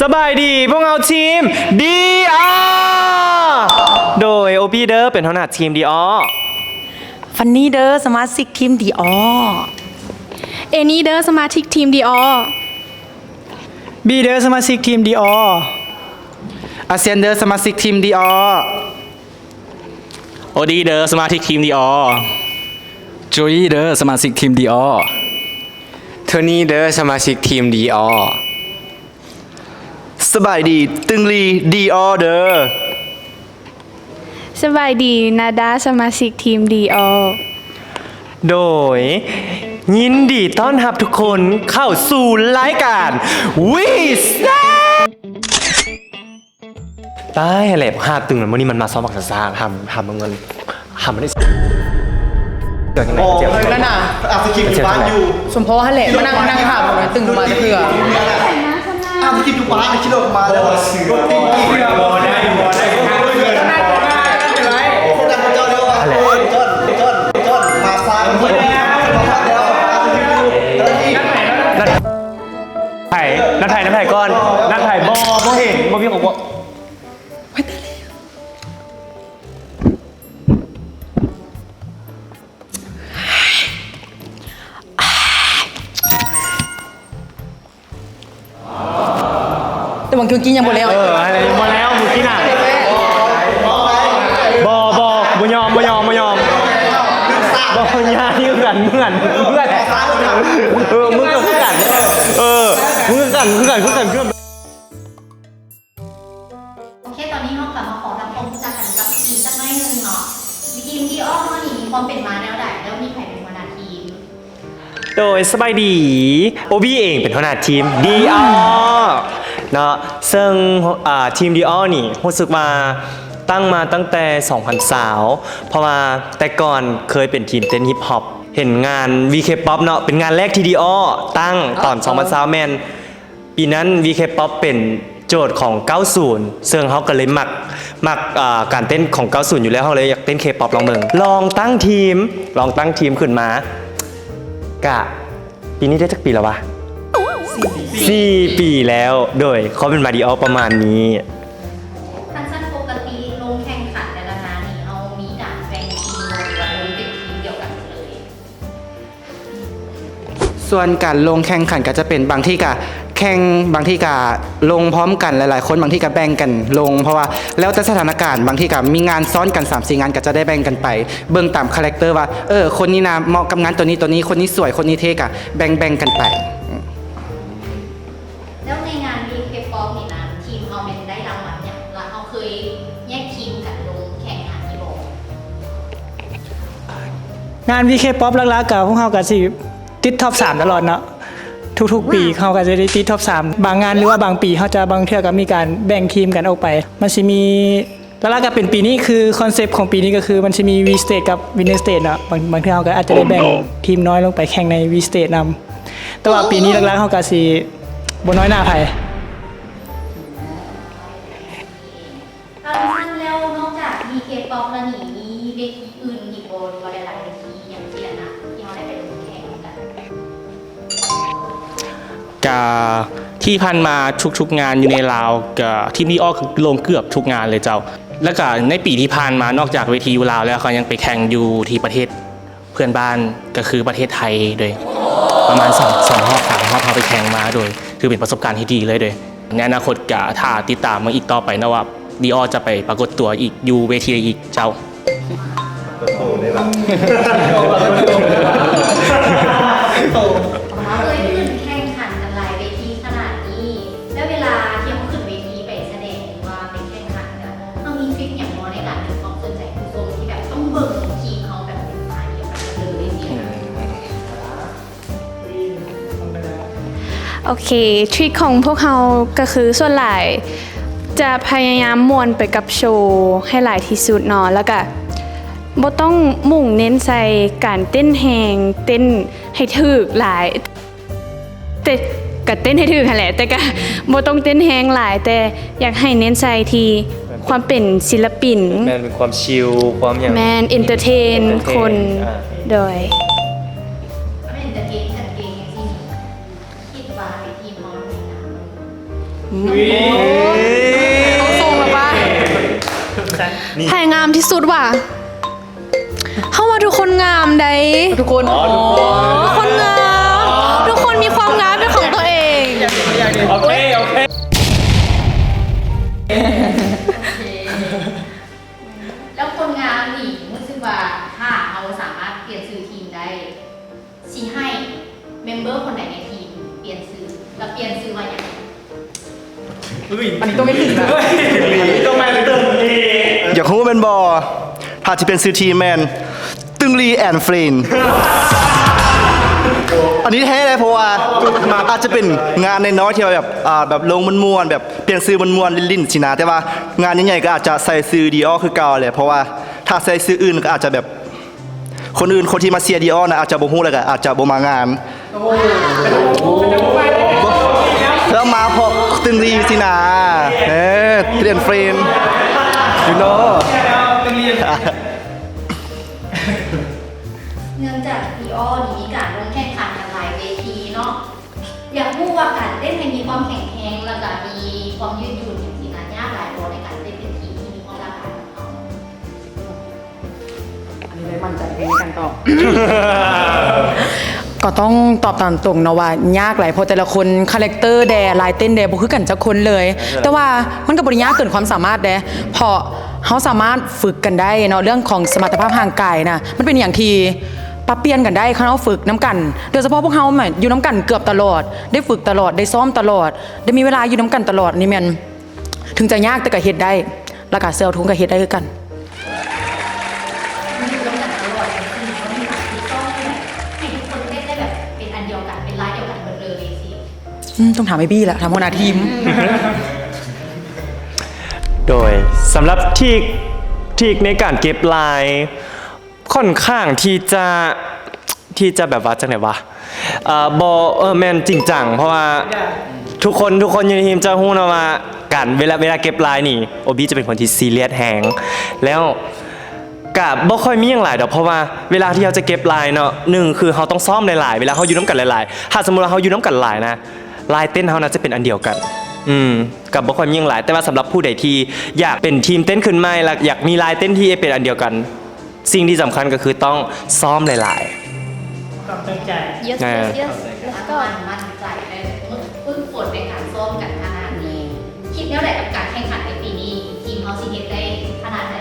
ສະບາຍດີ ພວກເຮົາທີມ ດີອອ ໂດຍ ໂອບີເດີ ເປັນຫົວໜ້າທີມ ດີອອ ຟັນນີເດີ ສະມາຊິກທີມ ດີອອ ເອນີເດີ ສະມາຊິກທີມ ດີອອ ບີເດີ ສະມາຊິກທີມ ດີອອ ອາຊຽນເດີ ສະມາຊິກທີມ ດີອອ ໂອດີເດີ ສະມາຊິກທີມ ດີອອ ໂຈຢີເດີ ສະມາຊິກທີມ ດີອອ ໂທນີເດີ ສະມາຊິກທີມ ດີອອ ສະບາຍດີ ຕຶງລີ ດີອອເດີ. ສະບາຍດີ ນາດາ ສະມາຊິກທີມ ດີອອ ໂດຍ ຍິນດີຕ້ອນຮັບທຸກຄົນເຂົ້າສູ່ລາຍການ ວີແຊດ ຕາຍຫັ້ນແຫຼະ ຫາກຕຶງ ມື້ນີ້ມັນມາຊອບບັກຊ້າໆ ຫາ ຫາເບິ່ງເງິນ ຫາມັນໄດ້ ເຈົ້າຈັ່ງໃດ ເຈົ້າ ນັ້ນນະ ອາດສະກິບຢູ່ບ້ານຢູ່ ສົມພໍຫັ້ນແຫຼະ ມານັ່ງ ນັ່ງຖ້າ ບໍ່ໄດ້ຕຶງມາຈັກເທື່ອ ອາດສະກິບຢູ່ບ້ານ ຂີ່ລົດມາແລ້ວ ລົດຕິດອີກ ບໍ່ໄດ້ ບໍ່ໄດ້ ບໍ່ໄດ້ ບໍ່ໄດ້ ມາຊ້າ ໄຜ ນັດໄຜ ນັດໄຜກ່ອນ ນັດໄຜ ບໍ່ ບໍ່ເຫັນ ບໍ່ມີຂອງ ບໍ່ ແຕ່ວ່າເມື່ອກີ້ຍັງບໍ່ແລ້ວ ເອີ ອັນນີ້ຍັງບໍ່ແລ້ວ ມື້ກີ້ນະ ບໍ່ ບໍ່ ບໍ່ຍອມ ບໍ່ຍອມ ບໍ່ຍອມ ບໍ່ ຢ່າ ຄືກັນ ຄືກັນ ເອີ ມຶງກໍຄືກັນ ເອີ ມຶງຄືກັນ ຄືກັນ ຄືກັນ ຄືກັນ. ໂອເຄ ຕອນນີ້ເຮົາກໍມາຂໍທຳຄວາມຮູ້ຈັກກັນກັບທີມຈັກໜ້ອຍໜຶ່ງເນາະ ທີມດີອອເຮົານີ້ມີຄວາມເປັນມາແນວໃດ ແລ້ວມີໃຜເປັນຫົວໜ້າທີມ? ໂດຍ ສະບາຍດີ ໂອບີເອງເປັນຫົວໜ້າທີມດີອອເນາະ ເຊິ່ງ ອາ ທີມດີອອນີ້ຮູ້ສຶກວ່າຕັ້ງມາຕັ້ງແຕ່ສອງພັນຊາວ ເພາະວ່າແຕ່ກ່ອນເຄີຍເປັນທີມເຕັ້ນຮິບຮອບ ເຫັນງານວີເຄປັອບເນາະ ເປັນງານແລກທີ່ດີອອຕັ້ງຕອນສອງພັນຊາວ ແມ່ນ ປີນັ້ນວີເຄປັອບເປັນໂຈດຂອງເກົ້າສູນ ເຊິ່ງເຮົາກໍເລີຍມັກ ມັກ ເອີ ການເຕັ້ນຂອງເກົ້າສູນຢູ່ແລ້ວ ເຮົາເລີຍຢາກເຕັ້ນເຄປັອບລອງເບິ່ງ ລອງຕັ້ງທີມ ລອງຕັ້ງທີມຂຶ້ນມາ ກະປີນີ້ໄດ້ຈັກປີແລ້ວວະ? ສີ່ປີແລ້ວ ໂດຍຄວາມເປັນມາດີອອປະມານນີ້. ຄັນຊັ້ນປົກກະຕິລົງແຂ່ງຂັນແຕ່ລະງານນີ້ ເຮົາມີການແບ່ງທີມບໍ່ ຫຼືວ່າລົງເປັນທີມດຽວກັນໝົດເລີຍ? ສ່ວນການລົງແຂ່ງຂັນກໍຈະເປັນບາງທີກໍແຂ່ງ ບາງທີກໍລົງພ້ອມກັນຫຼາຍໆຄົນ ບາງທີກໍແບ່ງກັນລົງ ເພາະວ່າແລ້ວແຕ່ສະຖານະການ ບາງທີກໍມີງານຊ້ອນກັນສາມສີ່ງານ ກໍຈະໄດ້ແບ່ງກັນໄປ ເບິ່ງຕາມຄາແຣັກເຕີວ່າ ເອີ ຄົນນີ້ນະເໝາະກັບງານໂຕນີ້ໂຕນີ້ ຄົນນີ້ສວຍ ຄົນນີ້ເທ່ ກໍແບ່ງໆກັນໄປ. ແລ້ວໃນງານວີເຄປັອບນີ້ນະ ທີມເຮົາແມ່ນໄດ້ລາງວັນຫຍັງ ແລະເຮົາເຄີຍແຍກທີມກັນລົງແຂ່ງງານນີ້ບໍ່? ງານວີເຄປັອບຫຼັກໆ ກໍພວກເຮົາກໍຊິຕິດທັອບສາມຕະຫຼອດເນາະ ທຸກໆປີເຮົາກໍຈະໄດ້ຕິດທັອບສາມ ບາງງານ ຫຼືວ່າບາງປີເຮົາຈະ ບາງເທື່ອກໍມີການແບ່ງທີມກັນອອກໄປ ມັນຊິມີ ຫຼັກໆກໍເປັນປີນີ້ ຄືຄອນເຊັບຂອງປີນີ້ກໍຄືມັນຊິມີວີສະເຕດກັບວິນເນີສະເຕດເນາະ ບາງ ບາງເທື່ອເຮົາກໍອາດຈະໄດ້ແບ່ງທີມນ້ອຍລົງໄປແຂ່ງໃນວີສະເຕດນຳ ແຕ່ວ່າປີນີ້ຫຼັກໆເຮົາກໍຊິບໍ່ນ້ອຍໜ້າໃຜ. ຄັນຊັ້ນແລ້ວ ນອກຈາກມີເຄປັອບແລ້ວນີ້ ມີເວທີອື່ນອີກບໍ່ ຫຼືວ່າຫຼາຍໆເວທີ ຢ່າງເຊັ່ນນະ ທີ່ເຮົາໄດ້ໄປລົງແຂ່ງກັນ? ກະທີ່ຜ່ານມາທຸກໆງານຢູ່ໃນລາວ ກະທີມດີອອລົງເກືອບທຸກງານເລີຍເຈົ້າ. ແລ້ວກະໃນປີທີ່ຜ່ານມາ ນອກຈາກເວທີຢູ່ລາວແລ້ວ ເຮົາຍັງໄປແຂ່ງຢູ່ທີ່ປະເທດເພື່ອນບ້ານ ກະຄືປະເທດໄທໂດຍ ປະມານສອງ ສອງຮອບ ສາມຮອບ ເຮົາໄປແຂ່ງມາໂດຍ ຖືເປັນປະສົບການທີ່ດີເລີຍໂດຍ. ໃນອະນາຄົດກະຖ້າຕິດຕາມເບິ່ງອີກຕໍ່ໄປເນາະວ່າ ດີອອຈະໄປປາກົດຕົວອີກ ຢູ່ເວທີໃດອີກເຈົ້າ. ເຄີຍຂຶ້ນແຂ່ງຂັນກັນຫຼາຍເວທີຂະໜາດນີ້ ແລ້ວເວລາທີ່ເຮົາຂຶ້ນເວທີໄປສະແດງ ຫຼືວ່າໄປແຂ່ງຂັນນະ ເຮົາມີທຣິກຫຍັງບໍ່ໃນການດຶງຄວາມສົນໃຈຜູ້ຊົມທີ່ແບບຕ້ອງເບິ່ງທີມເຮົາແບບເປັນຕາດຽວກັນເລີຍຊີ້ນະ? ໂອເຄ ທຣິກຂອງພວກເຮົາກໍຄືສ່ວນຫຼາຍຈະພະຍາຍາມມ່ວນໄປກັບໂຊໃຫ້ຫຼາຍທີ່ສຸດເນາະ ແລ້ວກະບໍ່ຕ້ອງມຸ່ງເນັ້ນໃສ່ການເຕັ້ນແຮງ ເຕັ້ນໃຫ້ຖືກຫຼາຍ ແຕ່ກະເຕັ້ນໃຫ້ຖືກຫັ້ນແຫຼະ ແຕ່ກະບໍ່ຕ້ອງເຕັ້ນແຮງຫຼາຍ ແຕ່ຢາກໃຫ້ເນັ້ນໃສ່ທີ່ຄວາມເປັນສິນລະປິນ ແມ່ນ ເປັນຄວາມຊິວ ຄວາມຫຍັງ ແມ່ນ ເອັນເຕີເທນ ເອັນເຕີເທນຄົນ ອ່າ ໂດຍ ແມ່ນ ເອັນເຕີເທນກັນເກັ່ງຈັ່ງຊີ້ນີ້ ຄິດວ່າໃນທີມເຮົາມີນະ? ເຂົາສົ່ງແລ້ວປະ? ໃຜງາມທີ່ສຸດຫວາ? ເຮົາວ່າທຸກຄົນງາມໃດ໋ ທຸກຄົນ ອໍ ທຸກຄົນງາມ ທຸກຄົນມີຄວາມງາມເປັນຂອງຕົວເອງ. ໂອເຄ ໂອເຄ ແລ້ວຄົນງາມນີ້ຮູ້ສຶກວ່າ ຖ້າເຮົາສາມາດປ່ຽນຊື່ທີມໄດ້ ຊິໃຫ້ເມັມເບີຄົນໃດໃນທີມປ່ຽນຊື່ ແລ້ວປ່ຽນຊື່ວ່າຫຍັງ? ເອີຍ ອັນນີ້ຕ້ອງໄດ້ຖືກນະ ຕ້ອງແມ່ນເຕີມເອ ຢາກຮູ້ແມ່ນບໍ່? ຖ້າຊິປ່ຽນຊື່ທີມແມ່ນ ຕຶງລີແອນເຟຣນ ອັນນີ້ແທ້ເລີຍ ເພາະວ່າອາດຈະເປັນງານນ້ອຍໆ ທີ່ວ່າແບບ ອ່າ ແບບລົງມ່ວນໆ ແບບປ່ຽນຊື່ມ່ວນໆ ຫຼິ້ນໆ ຊີ້ນະ ແຕ່ວ່າງານໃຫຍ່ໆ ກໍອາດຈະໃສ່ຊື່ດີອໍຄືເກົ່າແຫຼະ ເພາະວ່າຖ້າໃສ່ຊື່ອື່ນກໍອາດຈະແບບ ຄົນອື່ນ ຄົນທີ່ມາເຊຍດີອໍນະ ອາດຈະບໍ່ຮູ້ ແລ້ວກໍອາດຈະບໍ່ມາງານ ແລ້ວມາເພາະຕຶງລີຊີ້ນະ ເອີ ເປັນເຟຣນ you know. ເນື່ອງຈາກດີອໍນີ້ມີການລົງແຂ່ງຂັນກັນຫຼາຍເວທີເນາະ ຢາກຮູ້ວ່າການເຕັ້ນໃຫ້ມີຄວາມແຂງແຮງ ແລ້ວກໍມີຄວາມຍືດຫຍຸ່ນຈັ່ງຊີ້ນະ ຍາກຫຼາຍບໍ່ໃນການເຕັ້ນເປັນທີມທີ່ມີຄວາມຫຼາກຫຼາຍຂອງເຮົາ? ອັນນີ້ໄດ້ໝັ້ນໃຈໃນການຕອບ ກໍຕ້ອງຕອບຕາມຕົງເນາະວ່າຍາກຫຼາຍ ເພາະແຕ່ລະຄົນຄາແຣັກເຕີແດ່ ລາຍເຕັ້ນແດ່ ບໍ່ຄືກັນຈັກຄົນເລີຍ ແຕ່ວ່າມັນກໍບໍ່ໄດ້ຍາກເກີນຄວາມສາມາດເດ້ ເພາະເຮົາສາມາດຝຶກກັນໄດ້ເນາະ ເລື່ອງຂອງສະມັດຕະພາບຮ່າງກາຍນະ ມັນເປັນຫຍັງທີ່ປັບປ່ຽນກັນໄດ້ ຄັນເຮົາຝຶກນຳກັນ ໂດຍສະເພາະພວກເຮົາແມ່ນຢູ່ນຳກັນເກືອບຕະຫຼອດ ໄດ້ຝຶກຕະຫຼອດ ໄດ້ຊ້ອມຕະຫຼອດ ໄດ້ມີເວລາຢູ່ນຳກັນຕະຫຼອດ ອັນນີ້ແມ່ນ ເຖິງຈະຍາກແຕ່ກໍເຮັດໄດ້ ແລ້ວກໍເຊື່ອວ່າທຸກຄົນກໍເຮັດໄດ້ຄືກັນ. ຢູ່ນຳກັນຕະຫຼອດ ຄືເຮົາມີການຝຶກຊ້ອມໃຫ້ແບບ ໃຫ້ທຸກຄົນເຮັດໄດ້ແບບເປັນອັນດຽວກັນ ເປັນລາຍດຽວກັນເບິດເລີຍຊີ້. ອືມ ຕ້ອງຖາມອ້າຍບີລະ ຖາມຫົວໜ້າທີມ. ໂດຍ ສຳລັບທີກ ທີກໃນການເກັບລາຍ ຂ້ອນຂ້າງທີ່ຈະ ທີ່ຈະແບບວ່າຈັ່ງໃດວະ ເອີ ບໍ່ ເອີ ແມ່ນຈິງຈັງ ເພາະວ່າທຸກຄົນ ທຸກຄົນຢູ່ໃນທີມຈະຮູ້ເນາະວ່າ ການເວລາ ເວລາເກັບລາຍນີ້ ໂອບີຈະເປັນຄົນທີ່ຊີຣຽສແຮງ ແລ້ວກະບໍ່ຄ່ອຍມີຫຍັງຫຼາຍດອກ ເພາະວ່າເວລາທີ່ເຮົາຈະເກັບລາຍເນາະ ໜຶ່ງຄືເຮົາຕ້ອງຊ້ອມຫຼາຍໆ ເວລາເຮົາຢູ່ນຳກັນຫຼາຍໆ ຖ້າສົມມຸດວ່າເຮົາຢູ່ນຳກັນຫຼາຍນະ ລາຍເຕັ້ນເຮົານະຈະເປັນອັນດຽວກັນ ອືມ ກະບໍ່ຄ່ອຍມີຫຍັງຫຼາຍ ແຕ່ວ່າສຳລັບຜູ້ໃດທີ່ຢາກເປັນທີມເຕັ້ນຂຶ້ນໃໝ່ ແລະ ຢາກມີລາຍເຕັ້ນທີ່ເປັນອັນດຽວກັນ ສິ່ງທີ່ສຳຄັນກໍຄືຕ້ອງຊ້ອມຫຼາຍໆ. ຄວາມຕັ້ງໃຈ. Yes, ອ່າ yes, yes. Let's go. ໝັ້ນໃຈ ແລະ ຝຶກຝົນໃນການຊ້ອມກັນຂະໜາດນີ້ ຄິດແນວໃດກັບການແຂ່ງຂັນໃນປີນີ້? ທີມເຮົາຊິເຮັດໄດ້ຂະໜາດໃດ?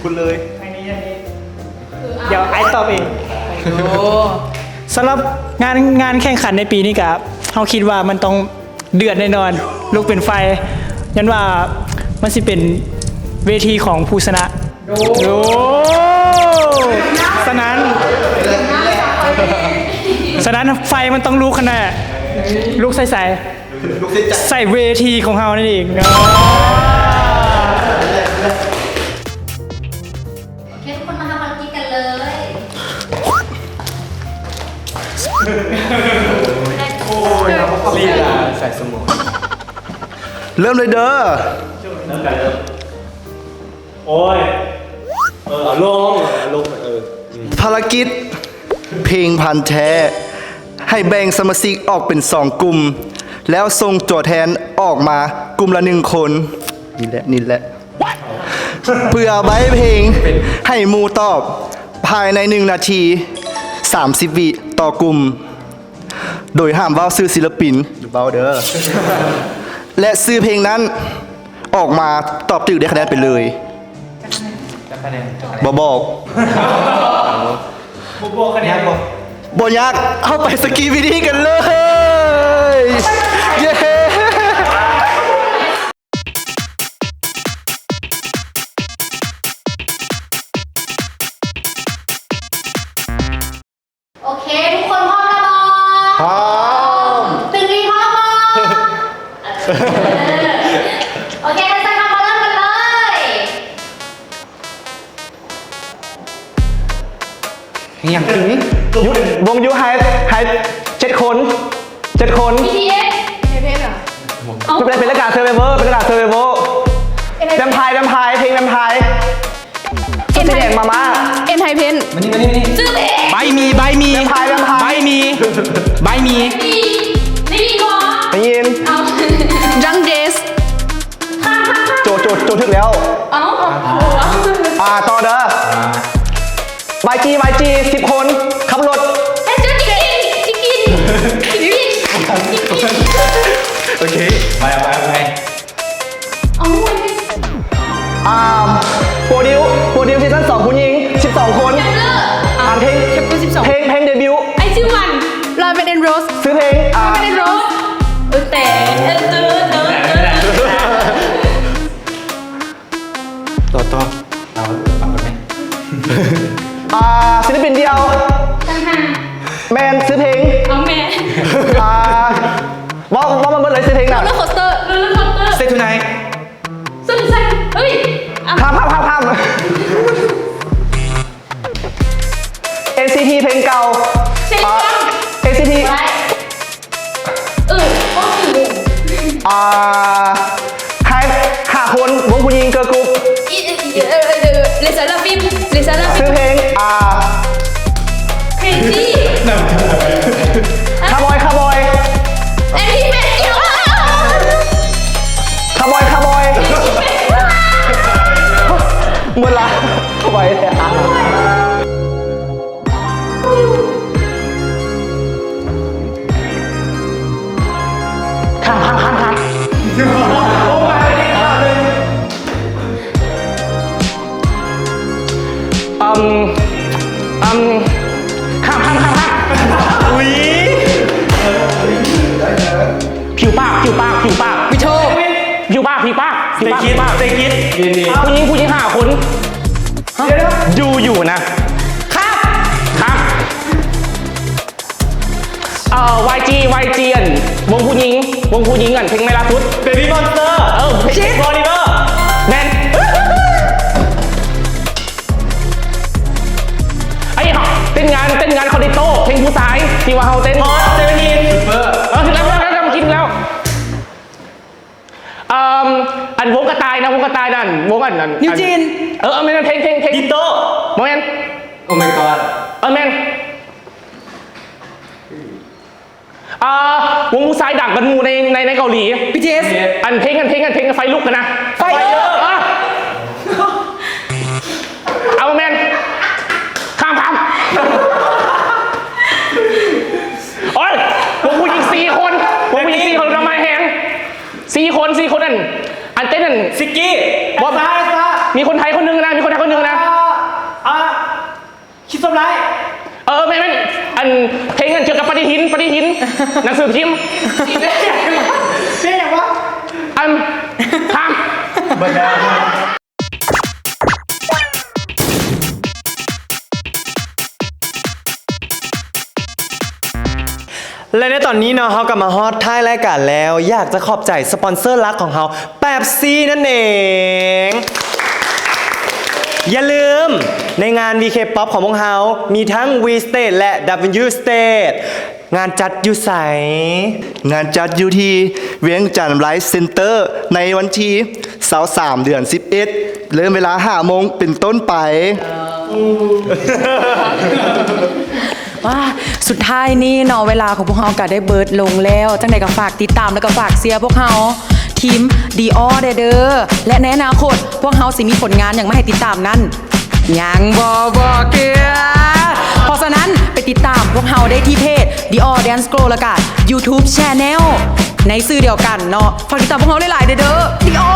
ພຸດເລີຍ. ອັນນີ້ ອັນນີ້ ດຽວອ້າຍຕອບເອງ. ໂອ້ ສຳລັບງານ ງານແຂ່ງຂັນໃນປີນີ້ກະ ເຮົາຄິດວ່າມັນຕ້ອງ ເດືອດແນ່ນອນ ລຸກເປັນໄຟ ຍ້ອນວ່າມັນຊິເປັນເວທີຂອງຜູ້ຊະນະ. ໂອ້ ສະນັ້ນ ສະນັ້ນໄຟມັນຕ້ອງລຸກຫັ້ນແຫຼະ ລຸກໃສ່ໃສ? ໃສ່ເວທີຂອງເຮົານັ້ນເອງ. ໂອເຄ ທຸກຄົນມາທຳພາລະກິດກັນເລີຍ. ໂອ້ຍ ລີລາໃສ່ສະໝອງ. ເລີ່ມເລີຍເດີ. ເລີ່ມກັນເລີຍ. ໂອ້ຍ ເອີ ເອົາລົງ ເອົາລົງ ເອີ. ພາລະກິດ ເພງພັນແທ້ ໃຫ້ແບ່ງສະມາຊິກອອກເປັນສອງກຸ່ມ ແລ້ວສົ່ງຕົວແທນອອກມາກຸ່ມລະໜຶ່ງຄົນ. ນີ້ແຫຼະ ນີ້ແຫຼະ. ເພື່ອໃບ້ເພງໃຫ້ໝູ່ຕອບພາຍໃນໜຶ່ງນາທີ ສາມສິບວິຕໍ່ກຸ່ມ ໂດຍຫ້າມເວົ້າຊື່ສິນລະປິນ ຢ່າເວົ້າເດີ ແລະ ຊື່ເພງນັ້ນອອກມາຕອບຖືກໄດ້ຄະແນນໄປເລີຍ. ຈັກຄະແນນ? ບໍ່ບອກ. ບໍ່ບອກຄະແນນ. ບໍ່ຍາກ ເຮົາໄປສະກີບິດີກັນເລີຍ. ເຢ້. ໂອເຄ ທຸກຄົນພ້ອມແລ້ວບໍ່? ພ້ອມ. ຕຶງລີພ້ອມບໍ່? ເອີ ໂອເຄ ຖ້າຊັ້ນເຮົາມາເລີ່ມກັນເລີຍ. ອີຫຍັງ? ວົງຢູໄຮ ໄຮ ເຈັດຄົນ ເຈັດຄົນ. ບີທີເອັສ ເປັນລາຍການເຊີໄວເວີ ເປັນລາຍການເຊີໄວເວີ. ແວມໄພ ແວມໄພ ເພງແວມໄພ. ເອັນໄທ ເປັນຫຍັງມາມ່າ? ເອັນໄທເພັນ ມານີ້ ມານີ້ ມານີ້. ຊື່ເພງ ໃບມີ ໃບມີ ແວມໄພ ແວມໄພ ໃບມີ ໃບມີ. ໄດ້ຍິນບໍ່? ໄດ້ຍິນ. ເອົາ ແລ້ວ ເອົ້າ ອ່າ ຕໍ່ເດີ ວາຍຈີ ວາຍຈີ ສິບຄົນ ຂັບລົດ ເຮັດຈຸດຈິກກິນ ຈິກກິນ ຈິກກິນ ຈິກກິນ ໂອເຄ ໄປ ໄປ ໄປ ເອົາ ອ່າ ໂປຣດິວ ໂປຣດິວຊີຊັນສອງ ຜູ້ຍິງ ສິບສອງຄົນ ອ່າ ເພງ ເພງ ເພງເດບິວ I see one Ramen and Rose ຊື່ເພງ ອ່າ Ramen and Rose ເອີ ແຕ່ ເອີ ເຕີ ເຕີ ເຕີ ຕໍ່ ຕໍ່ ເອົາ ຟັງກ່ອນແມ ອ່າ ສິນລະປິນດ່ຽວ ຕັ້ງຫາ ແມ່ນ ຊື່ເພງ ເອົາແມ່ ອ່າ ເວົ້າ ເວົ້າມາເບິດເລີຍ ຊື່ເພງນະ Roller Coaster Roller Coaster Stay Tonight ສຸນຊັນ ເອີຍ ອ່ະ ຂ້າມ ຂ້າມ ຂ້າມ ຂ້າມ ເອັນຊີທີ ເພງເກົ່າ ເຊນ ອ່າ ເອັນຊີທີ ບໍ່ໄດ້ ເອີ ກໍຄື ອ່າ ໃຫ້ຫ້າຄົນ ວົງຜູ້ຍິງ ເກີລກຣຸບ Les Seraphim Les Seraphim ຊື່ເພງ ອ່າ Crazy ຄາບອຍ ຄາບອຍ Anti-Fake ຄາບອຍ ຄາບອຍ ເມື່ອລະ ຄາບອຍ ຂ້າມ ຂ້າມ ຂ້າມ ຂ້າມ ອືມ ອືມ ຂ້າມ ຂ້າມ ຂ້າມ ຂ້າມ ອຸຍ ຜິວປາກ ຜິວປາກ ຜິວປາກ ວິໂທ ຜິວປາກ ຜິວປາກ ຜິວປາກ Stay Kid Stay Kid ຜູ້ຍິງ ຜູ້ຍິງຫ້າຄົນ ດຽວ ຢູ່ ຢູ່ນະ ຂ້າມ ຂ້າມ ເອີ ວາຍຈີ ວາຍຈີ ອັນ ວົງຜູ້ຍິງ ວົງຜູ້ຍິງ ອັນ ເພງໃໝ່ລ່າສຸດ Baby Monster ເອີ Chic Forever ແມ່ນ ໄອ້ ເຕັ້ນງານ ເຕັ້ນງານຄອນດິໂຕ ເພງຜູ້ຊາຍ ທີ່ວ່າເຮົາເຕັ້ນ Hot Seventeen Super ເອີ ຖືກແລ້ວ ຖືກແລ້ວ ກິນແລ້ວ. ເອີ່ມ ອັນວົງກະຕ່າຍນະ ວົງກະຕ່າຍນັ້ນ ວົງອັນນັ້ນ New Jeans ເອີ ແມ່ນ ເພງ ເພງ ເພງ Ditto ບໍ່ແມ່ນ Oh my god ເອີ ແມ່ນ ອ່າ ວົງຜູ້ຊາຍດັງກັນໝູ່ໃນ ໃນ ໃນເກົາຫຼີ ບີທີເອສ ອັນເພງ ອັນເພງ ອັນເພງໄຟລຸກຫັ້ນນະ Fire ເອີ ເອົາ ແມ່ນ ຂ້າມ ຂ້າມ ໂອ້ຍ ວົງຜູ້ຍິງສີ່ຄົນ ວົງຜູ້ຍິງສີ່ຄົນ ລະໄມ້ແຮງ ສີ່ຄົນ ສີ່ຄົນ ອັນ ອັນເຕັ້ນ ອັນ ຊິກກີ້ ບໍ່ ແອັດສາ ແອັດສາ ມີຄົນໄທຄົນໜຶ່ງນະ ມີຄົນໄທຄົນໜຶ່ງນະ ອ່າ ອ່າ ຄິດສຳໄລ ເອີ ແມ່ນໆ ອັນ ເພງ ອັນ ກ່ຽວກັບປະຕິທິນ ປະຕິທິນ ໜັງສືພິມ ເພງຫຍັງວະ ອັນ ຂ້າມ ເບິດແລ້ວ. ແລະໃນຕອນນີ້ເນາະ ເຮົາກໍມາຮອດທ້າຍລາຍການແລ້ວ ຢາກຈະຂອບໃຈສະປອນເຊີຫຼັກຂອງເຮົາ ເປັບຊີ ນັ້ນເອງ. ຢ່າລືມ ໃນງານ ວີເຄ ປັອບ ຂອງພວກເຮົາ ມີທັງ V Stage ແລະ W Stage. ງານຈັດຢູ່ໃສ? ງານຈັດຢູ່ທີ່ວຽງຈັນ Light Center ໃນວັນທີຊາວສາມ ເດືອນສິບເອັດ ເລີ່ມເວລາຫ້າໂມງເປັນຕົ້ນໄປ. ວ້າ ສຸດທ້າຍນີ້ເນາະ ເວລາຂອງພວກເຮົາກໍໄດ້ເບີດລົງແລ້ວ ຈັ່ງໃດກໍຝາກຕິດຕາມ ແລ້ວກໍຝາກເຊຍພວກເຮົາ ທີມ ດີອໍ ແດ່ເດີ ແລະ ໃນອະນາຄົດ ພວກເຮົາຊິມີຜົນງານຫຍັງມາໃຫ້ຕິດຕາມນັ້ນ ຍັງບໍ່ບອກເທື່ອ. ເພາະສະນັ້ນ ໄປຕິດຕາມພວກເຮົາໄດ້ທີ່ເພຈ ດີອໍ Dance Grow ແລ້ວກະ YouTube Channel ໃນຊື່ດຽວກັນເນາະ. ຝາກຕິດຕາມພວກເຮົາຫຼາຍໆເດີ ດີອໍ.